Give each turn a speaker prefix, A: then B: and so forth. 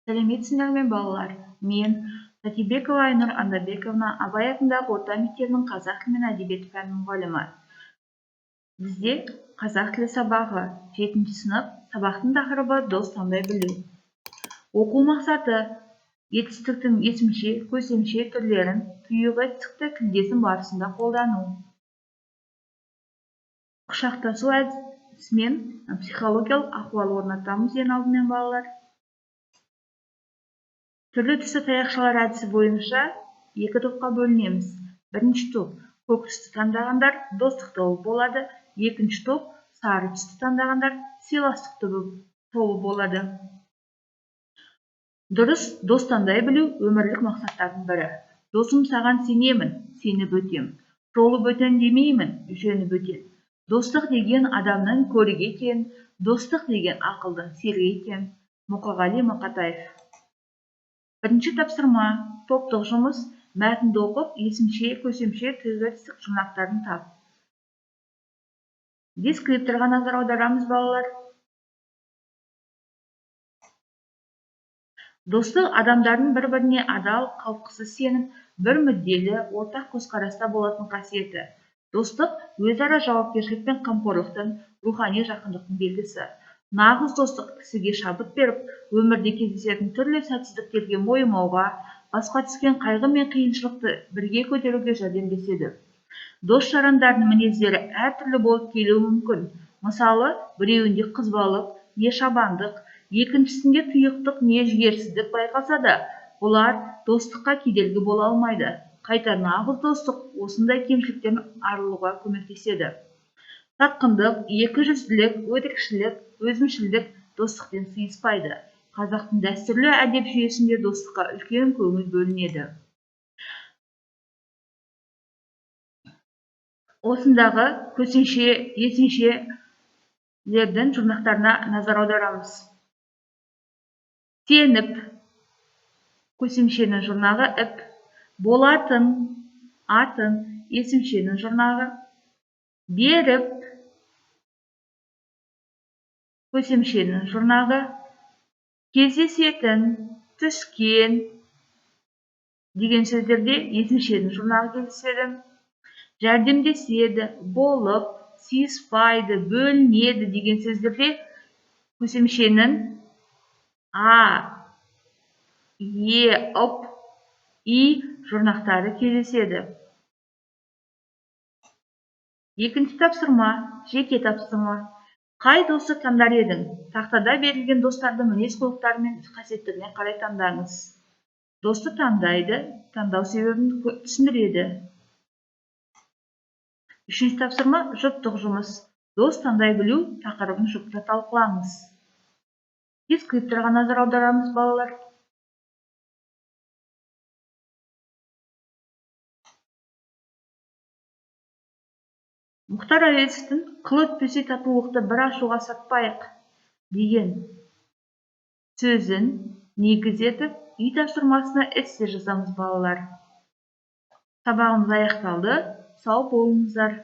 A: Сәлеметсіңдер ме, балалар? Мен Татибекова Айнұр Андабековна, Абай атындағы орта мектебінің қазақ тілі мен әдебиеті пәнінің мұғалімі. Бізде қазақ тілі сабағы, 7 сынып, сабақтың тақырыбы дос таңдай білу. Оқу мақсаты: етістіктің есімше, көсемше түрлерін тұйық етістікті тілдесім барысында қолдану. Құшақтасу әдісімен психологиялық ахуал орнатамыз ең алдымен, балалар. Түрлі түсті таяқшалар әдісі бойынша екі топқа бөлінеміз. Бірінші топ көк түсті таңдағандар достық тобы болады, екінші топ сары түсті таңдағандар сыйластық тобы болады. Дұрыс дос таңдай білу өмірлік мақсаттардың бірі. Досым, саған сенемін, сені бөтем. Жолы бөтен демеймін, жөні бөтен. Достық деген адамның көрігі екен, достық деген ақылдың серігі екен. Мұқағали Мақатаев. Бірінші тапсырма, топтық жұмыс, мәтінді оқып, есімше, көсемше, тұйық етістік жұрнақтарын тап. Дескрипторға назар аударамыз, балалар. Достық адамдардың бір-біріне адал, қалтқысыз сеніп, бір мүдделі, ортақ көзқараста болатын қасиеті. Достық өзара жауапкершілік пен қамқорлықтың, рухани жақындықтың белгісі. Нағыз достық кісіге шабыт беріп, өмірде кездесетін түрлі сәтсіздіктерге мойымауға, басқа түскен қайғы мен қиыншылықты бірге көтеруге жәрдемдеседі. Дос жарандардың мінездері әртүрлі болып келуі мүмкін. Мысалы, біреуінде қызбалық, не шабандық, екіншісінде тұйықтық, не жігерсіздік байқалса да, бұлар достыққа кедергі бола алмайды. Қайта нағыз достық осындай кемшіліктен арылуға көмектеседі. Сатқындық, екіжүзділік, өтірікшілік, өзімшілдік достықпен сыйыспайды. Қазақтың дәстүрлі әдеп жүйесінде достыққа үлкен көңіл бөлінеді. Осындағы көсемше, есімшелердің жұрнақтарына назар аударамыз. Сеніп, көсемшенің жұрнағы іп, болатын, атын, есімшенің жұрнағы, беріп, көсемшенің жұрнағы, кездесетін, түскен деген сөздерде есімшенің жұрнағы кездеседі. Жәрдемдеседі, болып, сыйыспайды, бөлінеді деген сөздерде көсемшенің а, е, ып, и жұрнақтары кездеседі. Екінші тапсырма, жеке тапсырма. Қай досты таңдар едің? Тақтада берілген достарды мінез-құлықтары мен қасиеттеріне қарай таңдаңыз. Досты таңдайды, таңдау себебін түсіндіреді. Үшінші тапсырма, жұптық жұмыс. Дос таңдай білу тақырыбын жұпта талқылаңыз. Дескрипторға назар аударамыз, балалар. Мұхтар Әуезовтің қыл өтпесе татулықты бір ашуға сатпайық деген сөзін негіз етіп, үй тапсырмасына эссе жазамыз, балалар. Сабағымыз аяқталды. Сау болыңыздар.